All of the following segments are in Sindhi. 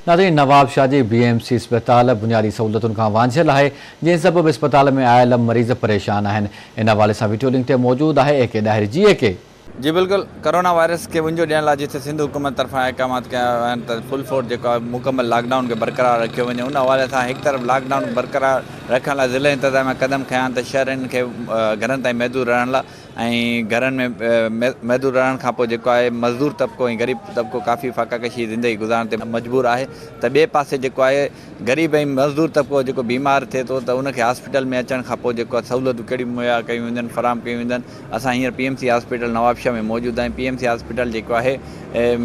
ناظرين نوابشاهه جي بي ايم سي اسپتال بنيادي سهولتن کان وانجهيل آهي جنهن سبب اسپتال ۾ آيل مريض پريشان آهن ان حوالي سان وڊيو لنڪ تي موجود آهي اي ڪي ڏاهري جي اي ڪي. جي بلڪل ڪرونا وائرس کي ونجو ڏيڻ لاء جتي سنڌ حڪومت طرفان احڪامات ڪيا ويا آهن ته فل فورس جيڪو آهي مڪمل لاڪ ڊائون کي برقرار رکيو وڃي ان حوالي سان هڪ طرف لاڪ ڊائون برقرار رکڻ لاء ضلعي انتظاميا قدم کنيا آهن ته شهرين کي گهرن تائين محدود رهڻ لاء ۽ گهرن ۾ محدود رهڻ کان پوء جيڪو آهي مزدور طبقو ۽ غريب طبقو ڪافي فاقه ڪشي جي زندگي گذارڻ تي مجبور آهي ته ٻئي پاسي جيڪو آهي غريب ۽ مزدور طبقو جيڪو بيمار ٿئي ٿو ته ان کي هاسپيٽل ۾ اچڻ کان پوء جيڪو آهي سهولتون ڪهڙيون مهيا ڪيون وينديون آهن فراهم ڪيون وينديون آهن اسان هينئر P M C hospital Nawabshah ۾ موجود آهيون پي ايم سي هاسپيٽل جيڪو آهي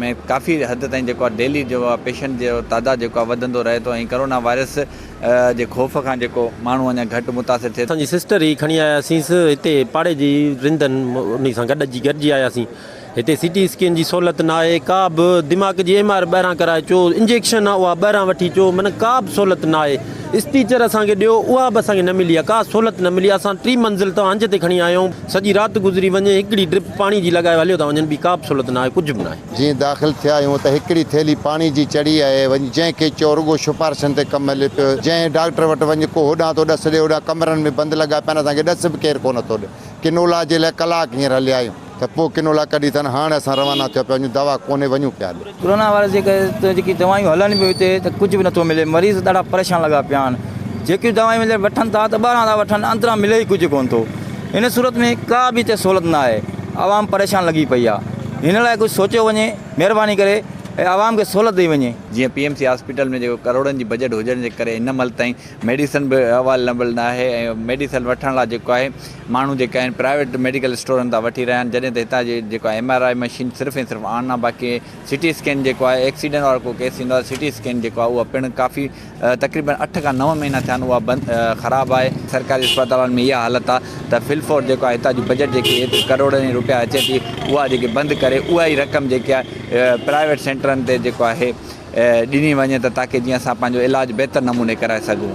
۾ ڪافي حد تائين جيڪو آهي ڊيلي جو پيشنٽ جو تعداد جيڪو آهي وڌندو رهي ٿو ۽ ڪرونا وائرس جي خوف کان جيڪو ماڻهو اڃا گهٽ متاثر ٿئي ٿو. اسان جي سسٽر هئي کڻي آياسينس هتي پاڙي جي رندن انهي سان گڏ اچي گڏجي آياسين هتي سي ٽي اسڪين جي سهولت نه آهي ڪا به دماغ جي ايم آر ٻاهران ڪرائي اچو انجيڪشن آهي اها ٻاهران وٺي اچو معنيٰ ڪا به سهولت نه آهي اسٽيچر اسان کي ڏيو اها به اسان کي نه ملي آهي ڪا سهولت نه ملي آهي اسان ٽي منزل تان هنج تي کڻي آيا آهيون سڄي رات گذري وڃي هڪڙي ڊرپ پاڻي جي لڳائي هليو ٿا وڃن ٻي ڪا به سهولت نه آهي ڪجهه به نه آهي. جيئن داخل ٿيا آهيون ته هڪڙي ٿيلهي پاڻي جي چڙهي آهي، وڃ جنهن کي چئو رڳو شفارشن تي ڪم هلي پيو، جنهن ڊاڪٽر وٽ وڃ ڪو هوڏانهن ٿو ڏس ڏي هوڏانهن ڪمرن ۾ بند لڳا پيا آهن اسان کي ڏس به ڪير ڪونه ٿو ڏي، ڪنولا جي لاء ڪلاڪ هينئر هليا آهيون ته پوء ڪنولا ڪڍي اٿن هاڻ اسان روانا ٿيا پيا وڃون دوا ڪونهي وڃون پيا هلي. ڪرونا وائرس جي ڪري ته جيڪي دوائيون هلن پيون هتي ته ڪجهه به نٿو ملي مريض ڏاڍا پريشان لڳا پيا آهن جيڪيون دوائيون ملي وٺن ٿا ته ٻاهران ٿا وٺن اندران ملي ئي ڪجهه ڪونه ٿو هن صورت ۾ ڪا به هتي سهولت نه آهي عوام پريشان لڳي پئي آهي هن لاء ڪجهه سوچيو وڃي مهرباني ڪري ۽ عوام کي سهولت ڏئي وڃي. جيئن پي ايم سي هاسپيٽل ۾ جيڪو ڪروڙن جي بجيٽ هجڻ جي ڪري هن مهل تائين ميڊيسن به اويليبل نه آهي ۽ ميڊيسن وٺڻ لاء جيڪو آهي ماڻهو جيڪا آهن پرائيويٽ ميڊيڪل اسٽورن تان وٺي رهيا آهن جڏهن ته هتان جي جيڪو آهي ايم آر I machine صرف ۽ صرف آن آهي باقي سي ٽي اسڪين جيڪو آهي ايڪسيڊنٽ وارو ڪو ڪيس ٿيندو آهي سي ٽي اسڪين جيڪو آهي اها پڻ ڪافي تقريبن اٺ کان نو مهينا ٿيا آهن اها بند خراب آهي سرڪاري اسپتالن ۾ اها حالت آهي ته فل فور جيڪو آهي هتان جي بجيٽ جيڪي ايتري ڪروڙن روپيا اچي ٿي اها جيڪي بند ڪري اها ئي رقم جيڪي آهي پرائيويٽ سينٽرن تي جيڪو آهي ڏني وڃي ته تاڪي جيئن اسان پنهنجو علاج بهتر نموني ڪرائي سگهون.